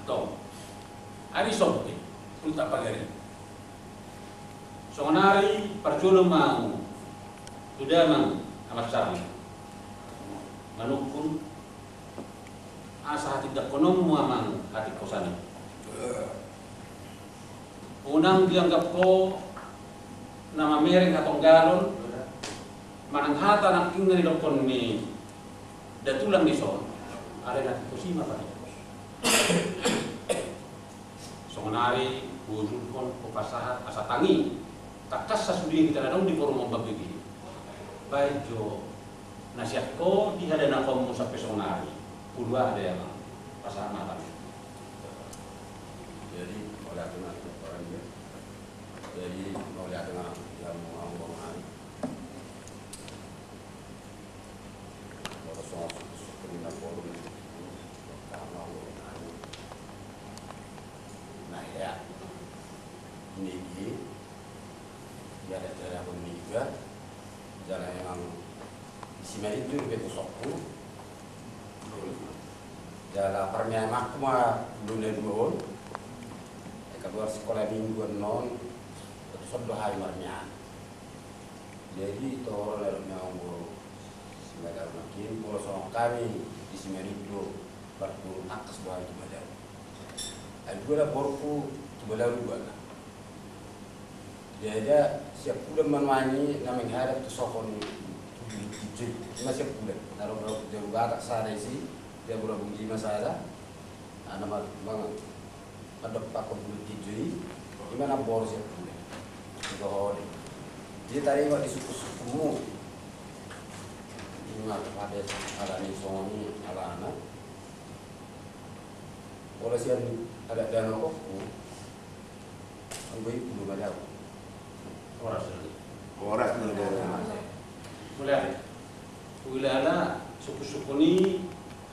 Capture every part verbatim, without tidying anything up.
Tong. Ari sompe, ulta pagari. Songonari parjolo ma ahu tu damang amansa manungkun asa hatindangkononmu amang hatingkosan i. Unang dianggap ho na mamereng hatonggalon manang hata nangkin na nidokkon ni datulang dison. Alai na tingkos i ma patingkos. Songonari huusulhon hupasahat asa tangi. Tangkas sasude hita na adong di forum on pambege. Baen jo na sian ho di hadanahonmu sampe songonari. Puluah ada yang pasahat mata. Jadi, oleh aku nak orang dia. Jadi, oleh aku nak yang mau ngomong hari. Kalau soal seperti nak forum itu, karena orang anu, nah ya, ini dia, ya ada cara pemiga, jala emang isi mari itu betul sokku, jala permai makku ma dua dua on, eka luar sekolah mingguan non, sondo hari marmian. Jadi, toro na dok ni ahu boru Simadaru nangkin, molo songon hami di Simanindo, parpuru tangkas do hami tu Madaru. Ai dua na borungku tu Madaru dua na. Jadi, siap bulan manuangi na menghadap tu sohon tu Bukit Tinggi. Ima siap bulan. Na ro ro jauh batak sada isi, dia bura bungi ma sada. Ana ma mangan. Ada pakai bulu tijo i, ima na boros ya bulu. Tiga hode. Dia tadi ma di suku-sukumu. Ima pada alani songon i alana. Boros yang ada dana kokku. Anggo i bulu ma daun. Horas. Horas. Mulai. Ulala suku-suku ni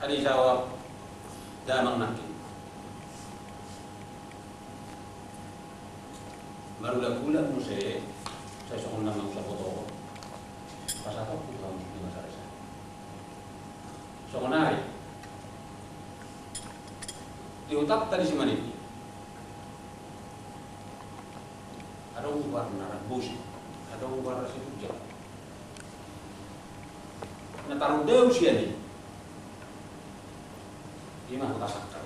adi jawab damang nangkin. Marulak-ulak muse, sai songon na mangusap oto. Pasahat tu hamu di masa resa. Songon ari. Di hutanta di Simanindo. Adong warna rambusi, adong warna sibuja. Na tarudeu sian i. Ima huta sakal.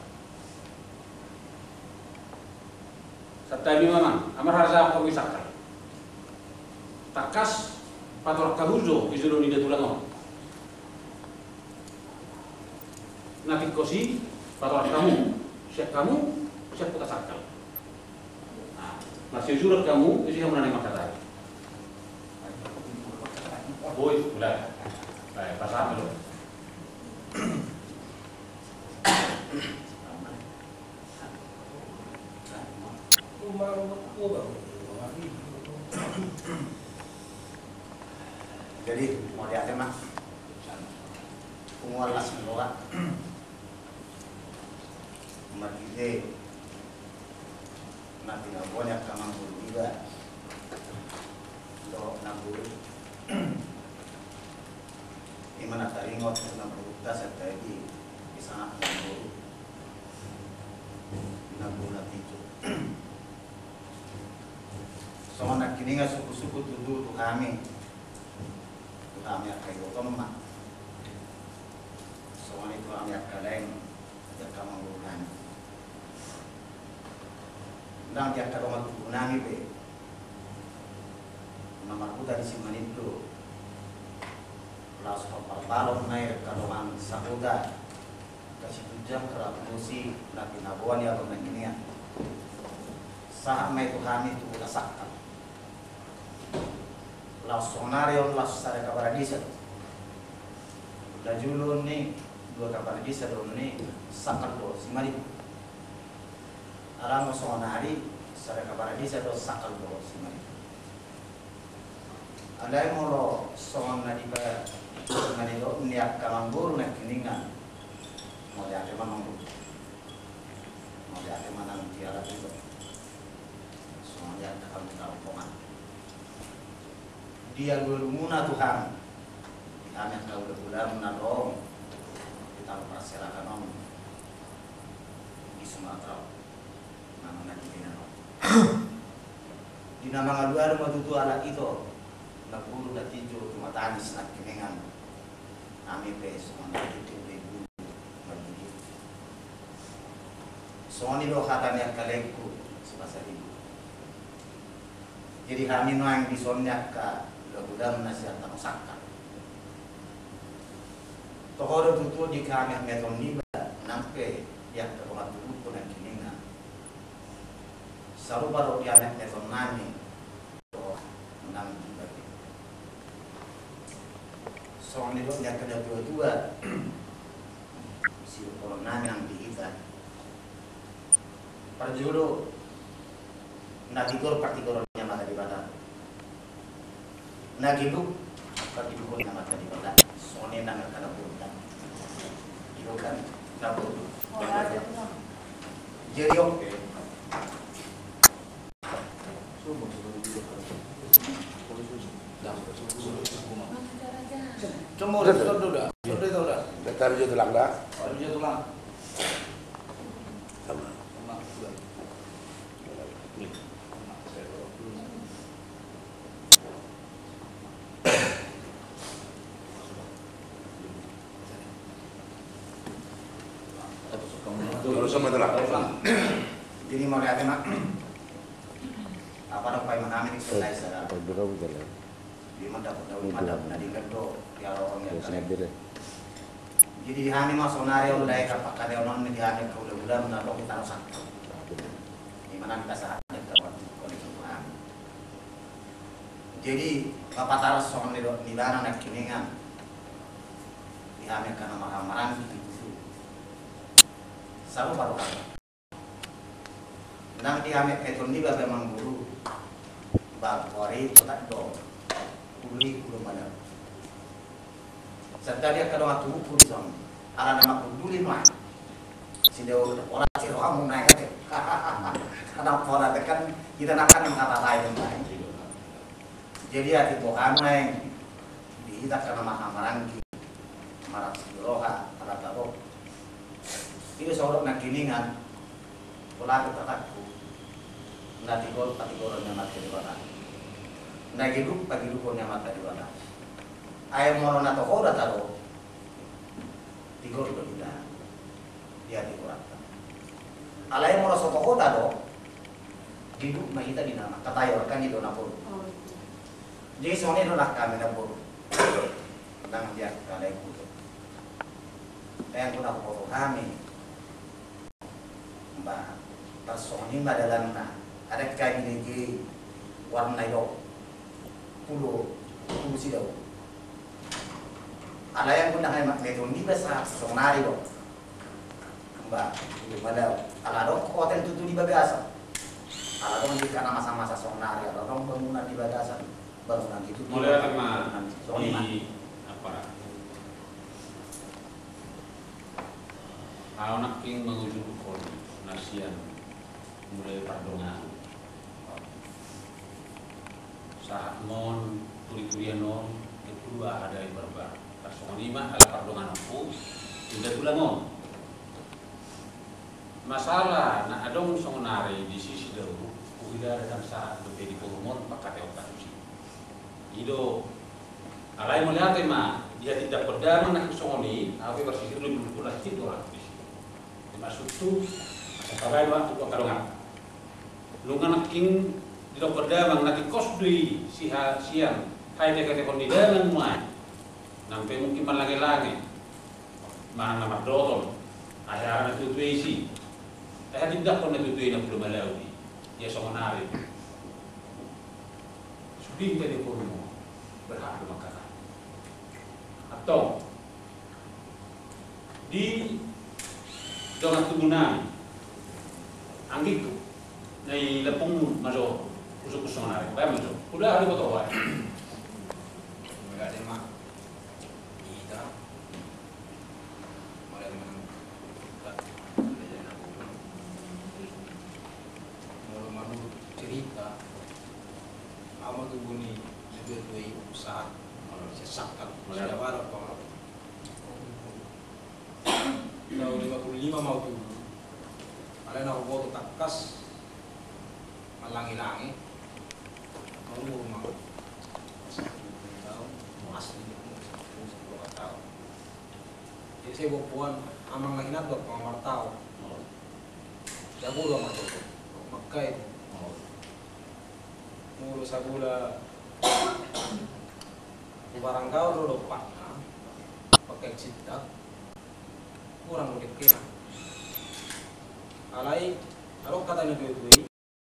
Santabi mamang, amar hasa kopi sakal. Tangkas pator kabujo di jolo ni datulang on. Na tingkos i pator hamu, sian hamu, sian huta sakal. Nah, marsiujuran hamu, isi hamu na naeng mangkatai. Boi, udah. Baik, pasahat dulu. Jadi, mauliate ma. Punguan las ni roha. Marhite na tinaboan ni angka amangboru iba dohot namboru. Ima na taringot tu namborunta, santabi di sana namboru. Namboru na pitu. Songon nangkiningan suku-suku tutu tu hami. Tu hami angka ibotom ma. Songon i tu hami angka laeng, angka amangboru nami. Ndang di angka dongan tubu nami be. Na marhuta di Simanindo. Laos parbalon nai angka dongan sahuta. Kasi tujang kerabusi na tinaboan ni abang nangkiningan. Sahat ma i tu hami tu huta sakal. Laos sonari on laos sada kaparadisa do. Lajulu on ni dua kaparadisa do on ni sakal do Simanindo. Alana sonari sada kaparadisa do sakal do Simanindo. Alai molo songon na di pa na nidok ni angka amangboru nangkiningan. Mauliate ma amangboru. Mauliate ma nang di halak i do. Songon i angka hamu na rombongan. Di alualumuna tu hami. Di hami angka hulahulamu na adong di tano parserahan on. Di Di na mangalualu ma tutu ala ito, na guru na tinjo tu matangis nangkiningan. Hami pe songon na tinjo be guru margigi. Songon i do hata ni angka laengku, sipasadibu. Jadi hami nuaeng dison ni angka ulaonmuna sian tano sangkap. Toho do tutu di hami hamiaton niba nang pe di angka dongan tubuku nangkiningan. Sarupa do di hami hamiaton nami do nang di babe. Songon nidok ni angka natuatua, sidohonon nami nang di hita. Parjolo, na tigor patigoron ni Amanta Debata. Na geduk patiduhon ni Amanta Debata. Songon i nang angka na buruk. Tigor kan na buruk. Jadi oke. Tarjo tulang da. Tarjo tulang. Sama. Terus sama tulang. Jadi mau lihat enak. Apa dong paima hami di sana. Di mana dapat daun pada na di gendo di arong ya. Jadi di hami ma sonari on dai kapakade onon di hami kaula-ula na dong di tano sangkap. Di mana kita sahat dan dapat koneksi hami. Jadi bapa taras songon ni do ni bana nangkiningan. Di hami kana marhamarang di tutu. Sarupa do hami. Nang di hami eton niba pe mangguru. Ba kuari totak do. Uli ulu mana. Serta dia kadang aku ukur dison. Ala nama kuduli ma. Sida ukur pola si rohamu naik. Kadang pola tekan kita nakan yang kata lain naik. Jadi hati Tuhan naik. Di hita kana marhamaranggi. Marasi roha ala tabo. Ida saudara nangkiningan. Pola tu tatakku. Na tigor patigoron ni Amanta Debata. Na geduk pagedukhon ni Amanta Debata. Ai molo na toho da tado. Tigor do hita. Dia tigor ata. Alai molo so toho tado. Geduk ma hita di nama. Katayor kan i do na boru. Jadi songon i do nang hami na boru. Nang dia kalai kudo. Nang kuna kudo hami. Ba tarsongon i ma dalanna. Ada kami lagi warna i do. Pulo pulo sidau. Ala yang guna hai mak meton di basa sonari do. Ba pulo malau. Ala dong hotel tutu di bagasan. Ala dong di kana masa-masa sonari. Ala dong bangunan di bagasan. Bangunan itu. Mulai sama songon i ma. Di apa? Au nangkin mangujungkon na sian mulai pardonganon. Sahat mon turi-turian on, itu aha da i barbar. Tarsongon i ma ala pardonganonku, inda tulang on. Masalah na adong songon ari di sisi dahu, huhilala dang sahat dope di forum on pangkataion tusi. I do. Alai mauliate ma, di hatindanghon damang nangkin songon i, au pe marsisir do di bulu kulas i do. Maksudhu, asa tabaen ma tu angka dongan. Nunga nangkin didokkon damang na tingkos do i sian haeteheteon ni damang nuaeng. Nang pe mungkin marlangelange. Manang na mardoton. Ai aha na tutu i si. Ai hatindanghon na tutu i na pulo malau i. Ia songon ari. Sude hita di forum on. Berhak do mangkatai. Antong. Di dongan tubu nami. Anggikku. Na i lampungmu ma jo. Usuk usuk songon ari. Baen ma jo. Uda ari boto baen. Magade ma. Ita. Mauliate ma. Molo manurut cerita, au ma tubu ni natuatua i sahat, molo sian sangkap, molo sian barat, molo. Taon lima puluh lima ma au tubu. Alai na huboto tangkas manlangilangi. Malu ma. Satu tahun, asli dia umur satu tahun, sepuluh tahun. Jadi sai buat amang na inat buat pengamartau. Jago do amang tu. Makai. Mulu sabula. Barang gaul do dompakna. Pakai cinta. Kurang do dengkena. Alai, adong hata ni tuatua i,